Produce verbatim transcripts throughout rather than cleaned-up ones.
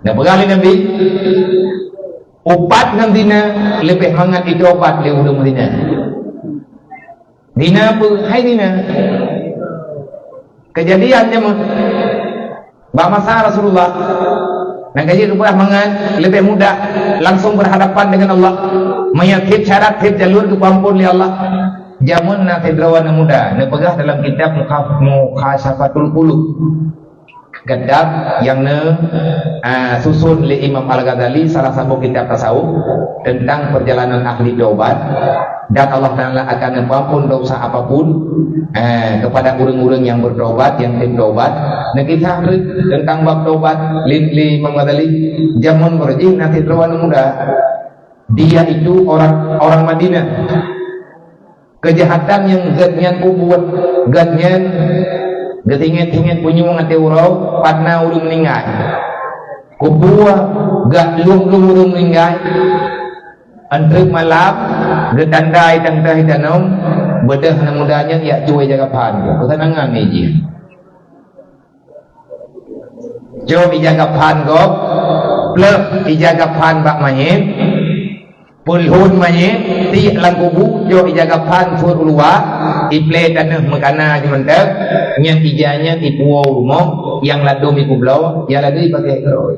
Neupeugah lé Nabi, upat ngon zina leubeh mangat jitaubat lé ureuëng zina. Zina peue? Hai zina. Keujadian jameun bak masa Rasulullah, nyang ka jeuet geupeugah mangat leubeh mudah langsung berhadapan dengan Allah. Meunyo tieb syarat, tieb jalur geupeuamphon lé Allah. Jameun na sidroe aneuk muda neupeugah dalam kitab Mukha-, Mukhasyafatul Qulub. Kitab nyang ne, ah, susun lé Imam Al-Ghazali, salah satu kitab tasawuf tentang perjalanan ahli taubat, dan Allah Taala akan meuampun dosa apapun, eh, kepada ureuëng-ureuëng yang bertobat, yang tim taubat. Neukisah treuk tentang bab taubat lé, lé Imam Ghazali, jameun beureuji na sidroe aneuk muda. Dia itu orang, orang Madinah. Keujahatan nyang geuhnyan peubuet, geuhnyan geusinget-singet punyueng até uroe pat na ureuëng meuninggai. Kubu gak lom-lom ureuëng meuninggai. Antreuk malam, geutandai tangtah itanong, beudeuh aneuk muda nyan jak cuwe ija gaphan. Keusanangan jih. Cok ija gaphan gob, pleuh ija gaphan bak manyét, peulhon manyét, tiek lam kubu, cok ija gaphan phon u luwa, iplé taneuh meukana jimeuntèk, nyan ija nyan ipuwoe u rumoh, nyang ladôm ipubloe, nyang ladôm ipaké keudroe.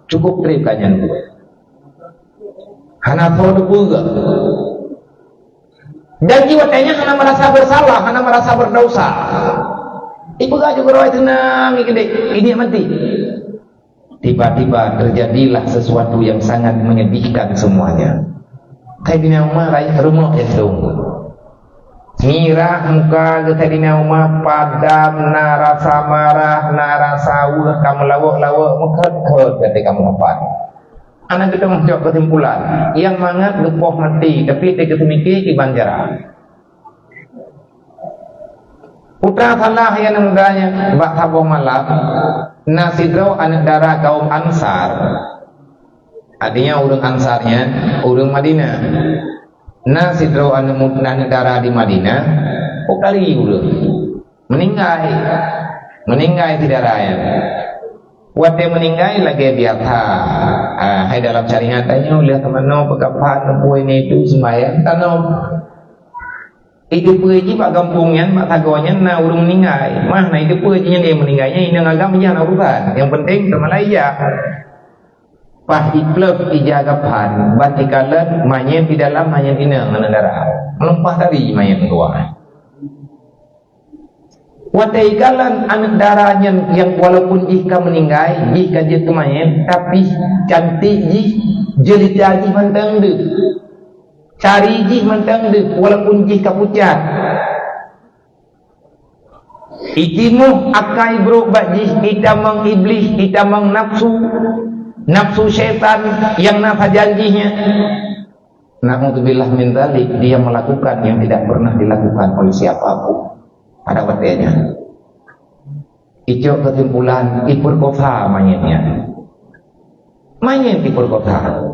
Cukup trép ka nyan buet. Hana soe teupeugah. Dan jiwat nyan hana merasa bersalah, hana merasa berdosa. Ipeugah juga roh teunang, ini, ini mati. Tiba-tiba terjadilah sesuatu yang sangat menyedihkan semuanya. Saidina Umar raih rumoh jantung. Mirah muka geuh Saidina Umar, padam, na rasa marah, na rasa weueh, ka meulawok-lawok, meukhot-khot geutanyoe ka meuupat. Hana geuteumé cok keusimpulan, nyang mangat geupoh maté, tapi teukeuseumiké kiban cara. Putra salah nyang muda nyan bak saboh malam, na sidroe aneuk dara kaum Ansar. Artinya ureuëng Ansar nyan ureuëng Madinah. Na sidroe aneuk mud-, aneuk dara di Madinah, oh kali ureuëng. Meuninggai. Meuninggai syedara nyan. Watée meuninggai lagée biasa. Ah, hai dalam syariat tanyoe lheueh teumanoe peukaphan, peue ini itu sembahyang tanom. Iteupeue jih bak gampông nyan, bak sagoe nyan na ureuëng meuninggai. Mah na iteupeue jih nyan dia meuninggai nyan inong agam nyan urusan. Yang penting teuma layak. Paih ipleuh ija gaphan, ban ikalon manyét di dalam manyét inong aneuk dara. Meulumpah tari manyét keuluwa. Watée ikalon aneuk dara nyan nyang walaupun jih ka meuninggai, jih ka jeuet keu manyét, tapi cantik jih, jeulita jih mantong deuh. Cari jih mantong deuh, walaupun jih ka pucat. Itimoh akai brok bak jih, itamong iblih, itamong nafsu, nafsu syaitan nyang na sajan jih nyan. Naudzubillah min dzalik, dia melakukan yang tidak pernah dilakukan oleh siapa pun pada watée nyan. Icok keusimpulan, ipeurkosa manyét nyan. Manyét ipeurkosa.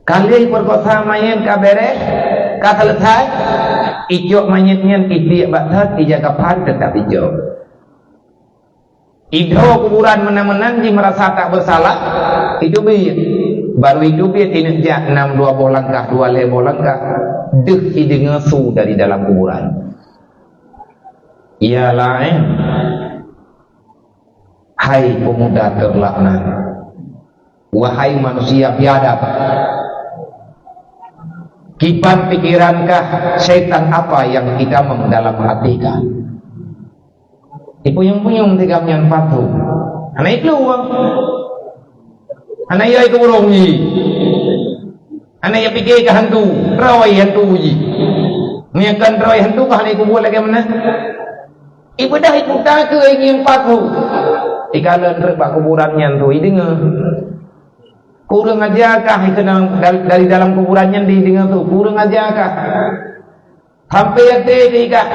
Ka lheueh ipeurkosa manyét ka béréh, ka seuleusai, icok manyét nyan itiek bak that, ija gaphan teutap icok. Idho kuburan meunan-meunan jih meurasa tak bersalah, iteubiet. Baru iteubiet ineuk jak nam dua boh langkah, dua lhée boh langkah, deuh ideungoe su dari dalam kuburan. Ya laén, hai pemuda terlaknat, wahai manusia biadab, kiban pikirankah, syaitan apa yang itamong dalam hatikah? Ipuyong-puyong tigam nyan patung. Hana iklueng. Hana yai keu burông jih. Hana ipike keu hantu, roi hantu jih. Meunyoe kon roi hantu, ka hana ikubuet lagée meunan. Ibeudôh iputa keu ngieng paku. Ikalon treuk bak kuburan nyan tu, ideungoe. Kureueng aja kah ikeunong dal-, dari dalam kuburan nyan dideungoe tu. Kureueng aja kah. Sampai até keu ikah.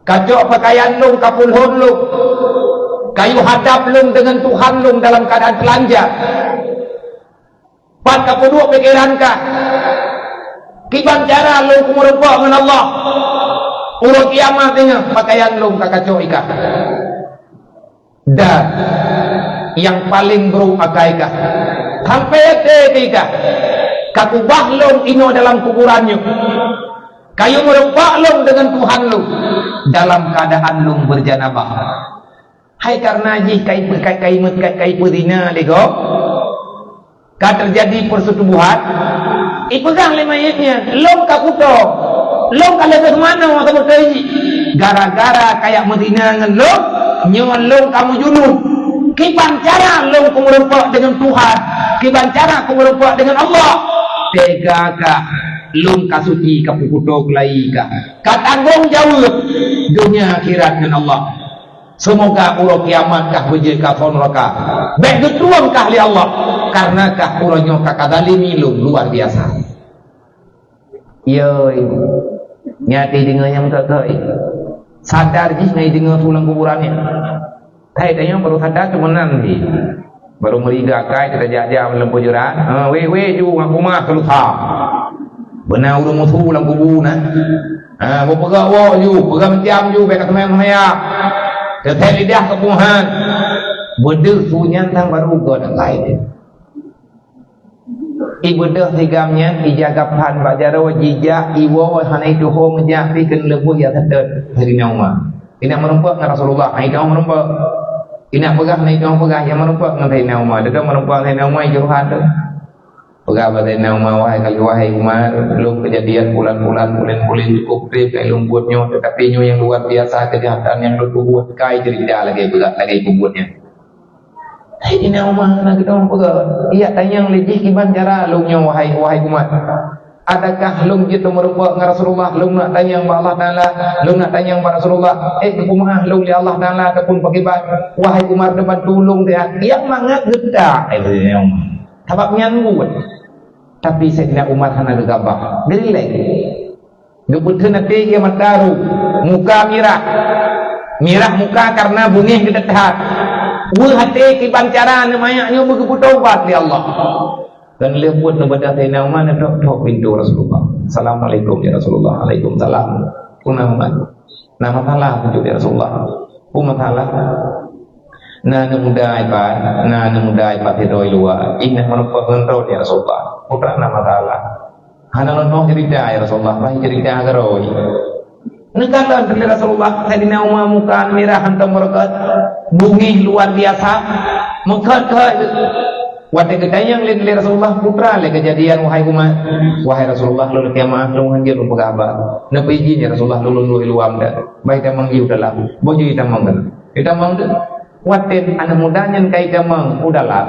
Kacok pakaian lôn, kapulhon lôn. Kayue hadab lôn deungon Tuhan lôn dalam keuadaan teulanja. Pat kapeuduek pikeran kah? Kiban cara lôn kumeureumpok ngon Allah? Uroe kiamat nyoe pakaian lôn ka kacok ikah. Dan Nyang paleng brok akai kah, sampai até kah, ka kubah lôn inoe dalam kuburan nyoe. Kayue meurumpok lôn deungon Tuhan lôn dalam keuadaan lôn beujanabah. Hai, kareuna jih kai, kai, kai, kai, kai, kai peuzina lé gob, ka teujadi persetubuhan, ipeugah lé manyét nyan, "Lôn ka kuto, lôn ka leubeh manoe keu beutôi jih. Gara-gara kajak meuzina ngon lôn, nyoe lôn ka meujunub. Kiban cara lôn kumeurumpok deungon Tuhan, kiban cara kumeurumpok deungon Allah. Teuga kah, lôn ka suci, ka peukuto keulayi kah, ka tanggong jaweueb donya akhirat ngon Allah. Seumoga uroe kiamat kah beujeuet kah phon raka. Bék geutrueng kah lé Allah, kareuna kah uroe nyoe ka kazalimi lôn luar biasa." Yoi, nyan ideungoe nyang beutôi-toi. Sadar jih ngon ideungoe su lam kuburan nyan. Hai, tanyoe baru sadar cuma nan jih. Baru meuriga akai, tajak-jak lam peujuran. Ha, weh, weh, ju ngaku mah keuluha. Beuna ureuëng musu lam kubu na. Ha, beupeugah woe ju, peugah meucam ju, bék ka seumayang-seumayang. Teuthét lidah keu Tuhan. Beudeuh su nyan tan baru göt akai. Ibeudôh sigam nyan, ijaga phan bak jaroe, jijak, iwoe, hana ituho meujak pih keuneuk leubuih jak seutôt Saidina Umar. Inak meurumpok ngon Rasulullah, hai teuh meurumpok. Inak peugah, hai teuh peugah, nyang meurumpok ngon Saidina Umar. Teuh meurumpok Saidina Umar, ijurhat teuh. Peugah bak Saidina Umar, "Wahai kali, wahai Umar, lôn keujadian bulan-bulan, bulan-bulan cukôp treb kai lôn buet nyoe, teutapi nyoe nyang luar biasa keujahatan nyang lôn peubuet, kai ceurita lagée beurat lagée peubuet nyan." Hai Saidina Umar hana geuteupeue, ijak tanyong lé jih kiban cara lôn nyoe, wahai, wahai Umar. Adakah lôn jeuet meurumpok ngon Rasulullah, lôn nak tanyong bak Allah Taala, lôn nak tanyong bak Rasulullah, eh, geupeumaáh lôn lé Allah Taala ataupun pakriban, wahai Umar, neubantu lôn siat. Nyang mangat geutak, eh, Saidina Umar. Sabab nyan buet. Tapi Saidina Umar hana geugabah, geurilek. Geupeutheun até ia mata ru, muka mirah. Mirah muka kareuna beungéh geudet that. Weueh até kiban cara aneuk manyak nyoe beugeupeutobat lé Allah. Dan lheueh buet neubadah Saidina Umar neutok-tok pintoe Rasulullah. "Assalamualaikum ya Rasulullah." "Waalaikumsalam." "Peue na Umar?" "Na masalah pintoe ya Rasulullah." "Peue masalah?" "Na aneuk muda ipat, na aneuk muda ipat sidroe luwa. Ih na meurumpok ngon droe ya Rasulullah. Peue na masalah?" "Hana lôn tueng ceurita, ya Rasulullah, bah ceurita keudroe." Neukalon lé Rasulullah, Saidina Umar muka mirah hantom beureukat, beungéh luar biasa, meukhot-khot. Watée geutanyong lé, lé Rasulullah, "Peue na lé keujadian, wahai Umar?" "Wahai Rasulullah, lôn lakée meuáh, lôn hana jeuet lôn peugah haba. Neupeuidin, ya Rasulullah, lôn, lôn duek i luwa meudan. Bah itamong jih u dalam. Boh jih itamong keunoe." Itamong deuh. Watée aneuk muda nyan ka itamong u dalam,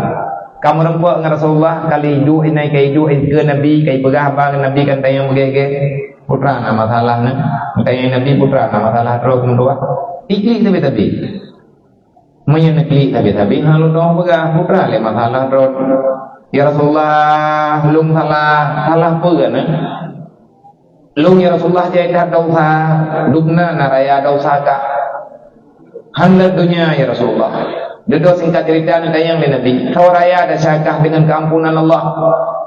ka meurumpok ngon Rasulullah, ka lheueh iduek inan, ka iduek ikeue Nabi, ka ipeugah haba ngon Nabi, ka itanyong beugét-gét. "Peue na masalah na?" Itanyong Nabi, "Peue na masalah droe keumeudua?" Iklik sabe-sabe. Meunyoe neuklik sabe-sabe, hana lôn tueng peugah, "Peue na lé masalah droe?" "Ya Rasulullah, lôn salah." "Salah peue na?" "Lôn, ya Rasulullah, jai that desya, dubna na raya desya kah. Han lé donya, ya Rasulullah." Dudoe singkat ceurita neutanyong lé Nabi, "Soe raya desya kah deungon keuampunan Allah?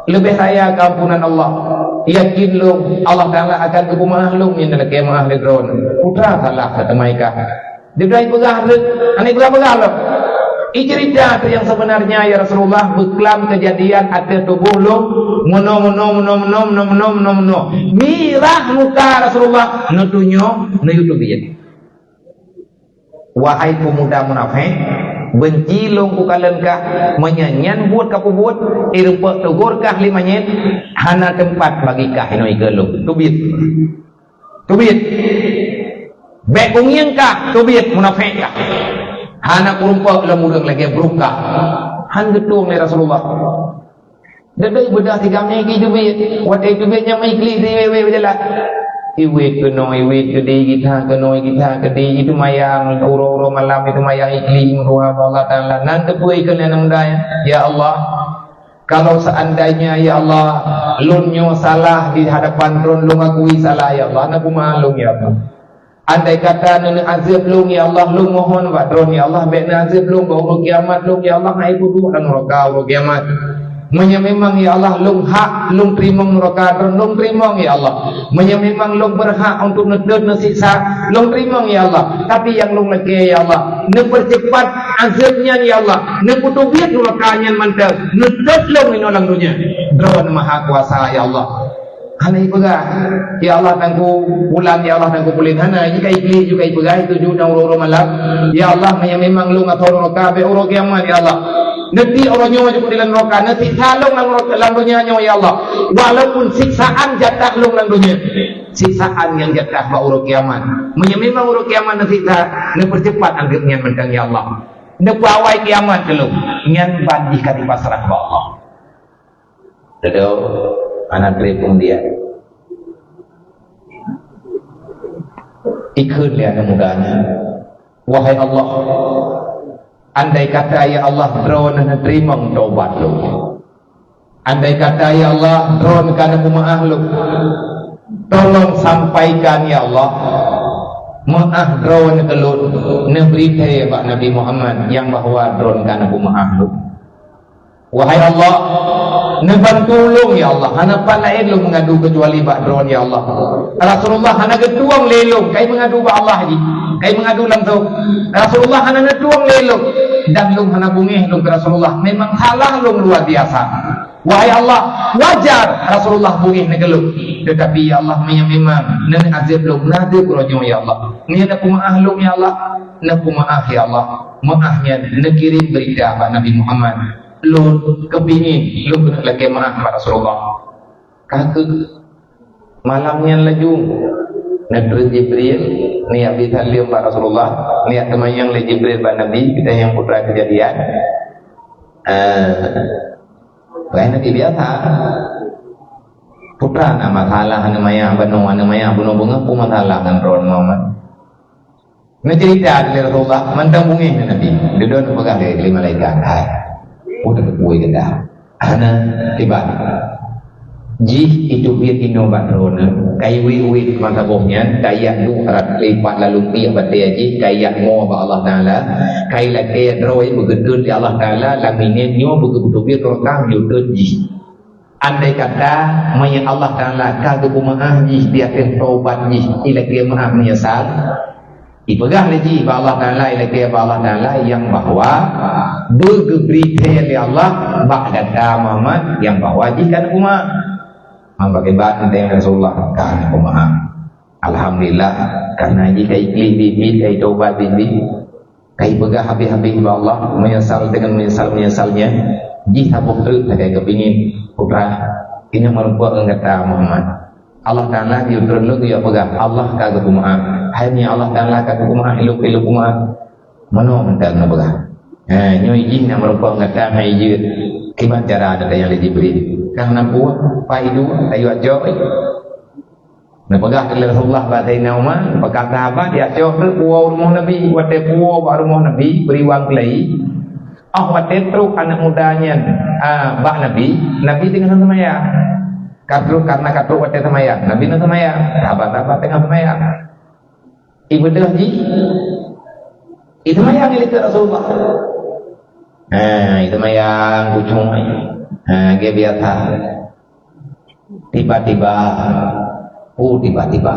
Leubeh raya keuampunan Allah. Yakin lôn, Allah Taala akan geupeumaáh lôn nyang lakée meuáh lé droe. Peue na salah kah teuma i kah?" Dudoe ipeugah rhot, hana ipeugah-peugah lom. Iceurita teuh nyang seubeunarnya, ya Rasulullah, beuklam keujadian ateueh tuboh lôn, meunoe, meunoe, meunoe. Mirah muka Rasulullah, neutunyok, neuyue teubiet. "Wahai peumuda munafék, beunci lôn kukalon kah, meunyoe nyan buet kapeubuet, irumpok teugor kah lé manyét, hana teumpat bagi kah inoe ikeue lôn. Teubiet." Teubiet. Bék beungieng kah, teubiet munafék kah. Hana kurumpok lom ureuëng lagée brok kah. Han geutueng lé Rasulullah. Dudoe ibeudôh tigam nyan iteubiet. Watée iteubiet nyan meuiklik di wéh-wéh beujalan. Iwét keunoe, iwét keudéh, igitha keunoe, igitha keudéh, iteumayang uroe-uroe malam, iteumayang iklik meudoá bak Allah Taala. Nan teupeue ikeue lé aneuk muda nyan, "Ya Allah, kalau seandainya, ya Allah, lôn nyoe salah di hadapan Droen, lôn akui salah, ya Allah, neupeumeu'ah lôn, ya Allah. Andai kata neuneuk azeueb lôn, ya Allah, lôn mohon bak Droen, ya Allah, bék neuazeueb lôn bak uroe kiamat lôn, ya Allah, hana ipeuduek lam nuraka uroe kiamat. Meunyoe memang, ya Allah, lôn hak lôn teurimong nuraka, lôn teurimong, ya Allah. Meunyoe memang lôn beurhak untuk neutot neusiksa, lôn teurimong, ya Allah. Tapi nyang lôn lakée, ya Allah, neupeurceupat azeueb nyan, ya Allah. Neupeutubiet nuraka nyan mantong, neutot lôn inoe lam donya. Droeneuh maha kuasa, ya Allah. Hana ipeugah, "Ya Allah, Teungku Pulan, ya Allah, Teungku Pulan." Hana, jika Iblih juga ipeugah itu ju dan uroe-uroe malam. "Ya Allah, meunyoe memang lôn atau nuraka, bèk uroe kiamat, ya Allah. Neutiek uroe nyoe jukut di lam nuraka, neusiksa lôn lam nuraka, lam donya nyoe, ya Allah. Walaupun siksaan jatah lôn lam donya. Siksaan nyang jatah bak uroe kiamat. Meunyoe memang uroe kiamat neusiksa, neupeurceupat azeueb nyan mantong, ya Allah. Neupeuawai kiamat keu lôn." Nyan ban jih ka dipasrah bak Allah. Dudoe, hana trép peundiat. Ikheun lé aneuk muda nyan, "Wahai Allah, andai kata, ya Allah, Droeneuh neuteurimong taubat lôn. Andai kata, ya Allah, Droeneuh ka neupeumaáh lôn. Tolong sampaikan, ya Allah, meuáh Droeneuh keu lôn, neubri thèe bak Nabi Muhammad nyang bahwa Droeneuh ka neupeumaáh lôn." Wahai Allah, neubantu ulôn, ya Allah. Hana pat laén lôn meungadu keucuali bak Droeneuh, ya Allah. Rasulullah hana geutueng lé lôn, kai meungadu bak Allah jih. Kai meungadu langsông. Rasulullah hana neutueng lé lôn. Dan lôn hana beungéh lôn keu Rasulullah. Memang salah lôn luar biasa. Wahai Allah, wajar Rasulullah beungéh neuh keu lôn. Teutapi, ya Allah, meunyoe memang neuneuk azeueb lôn, neuazeueb uroe nyoe, ya Allah. Meunyoe neupeumaáh lôn, ya Allah, neupeumaáh, ya Allah. Meuáh nyan neukirém beurita bak Nabi Muhammad. Lôn keupingin lôn keuneuk lakée meuáh bak Rasulullah. Ka keuh malam nyan laju, neutrön Jibril, neujak bri saleuem bak Rasulullah, neujak teumanyong lé Jibril bak Nabi, geutanyoe nyang Putra Keujadian. Eh, laén Nabi biasa. Putra na masalah, aneuk manyang bunoe, aneuk manyang bunoe beungoh, peue masalah ngon droe Muhammad? Neuceurita lé Rasulullah, mantong beungéh ngon Nabi. Dudoe neupeugah lé, lé malaikat, "Hai, peue teupeue gata?" Hana kiban. Jih itu biet inoe bak droeneuh, kai wét-wét masa boh nyan, kai jak duek rot lipat lalu piah batée jih, kai jak mo bak Allah Taala, kai lakée droe beugeutot lé Allah Taala, lam minéng nyoe beugeupeuteubiet rokang yue tot jih. Andai kata, meunyoe Allah Taala ka geupeumaáh jih di ateueh tobat jih, ilakée meuáh meunyeusal, ipeugah lé jih bak Allah Taala, ilakée bak Allah Taala nyang bahwa beugeubri thèe lé Allah bak gata Muhammad nyang bahwa jih ka neupeumaáh. Meubagiban teuntang Rasulullah ka neupeumaáh. Alhamdulillah, kareuna jih ka iklik biet-biet, ka itobat biet-biet. Kai peugah habéh-habéh bak Allah, meunyeusal deungon meunyeusal-meunyeusal nyan, jih saboh treuk lagée geupingin, "Putra, inong meurumpok ngon gata Muhammad. Allah Taala geuyue treun lôn geuyue peugah, Allah ka geupeumaáh. Hai meunyoe Allah Taala ka geupeumaáh, ilôn, ilôn peumaáh. Meunoe mantong neupeugah." Ha, nyoe jih na meurumpok ngon gata hai jeuet. Kiban cara gata nyang lé Jibril. Ka na peue, pai dua, tayue cok. Neupeugah lé Rasulullah bak Saidina Umar, peugah sahabat, "Jiacoe treuk puwoe u rumoh Nabi." Watée puwoe bak rumoh Nabi, peuriwang keulai. Óh watée trok aneuk muda nyan, a, bak Nabi, Nabi teungoh seumayang. Ka trok, kareuna ka trok watée seumayang, Nabi na seumayang. Sahabat-sahabat teungoh seumayang. Ibeudôh jih, iseumayang di likot Rasulullah. Ha, iseumayang kucung. Ha, lagée biasa. Tiba-tiba, oh, tiba-tiba,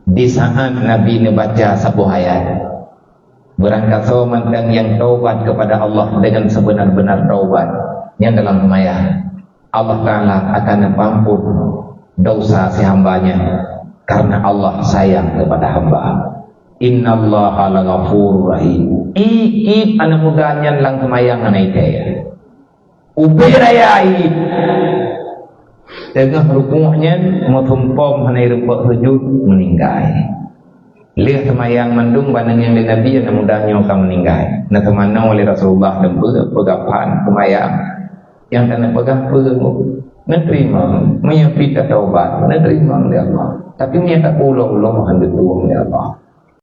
di saat Nabi neubaca saboh ayat, "Beurangkasoe mantong nyang taubat kepada Allah dengan sebenar-benar taubat," nyang dalam seumayang, Allah Taala akan neupeuampôn desya si hamba nyan, karena Allah sayang kepada hamba. "Innallaha laghafurur rahim." Ié-ié aneuk muda nyan lam seumayang hana itéh. Ubé raya ié. Teungoh rukuk nyan, meusumpom hana irumpok sujud, meuninggai. Lheueh seumayang mandum bak neungieng lé Nabi, aneuk muda nyoe ka meuninggai. Na teumanoe lé Rasulullah, leumpeu peugaphan seumayang. Nyang ka neupeugah peue? Neuteurimong. Meunyoe pih tataubat, neuteurimong lé Allah. Tapi meunyoe tapulo-ulo, hana teurimong lé Allah.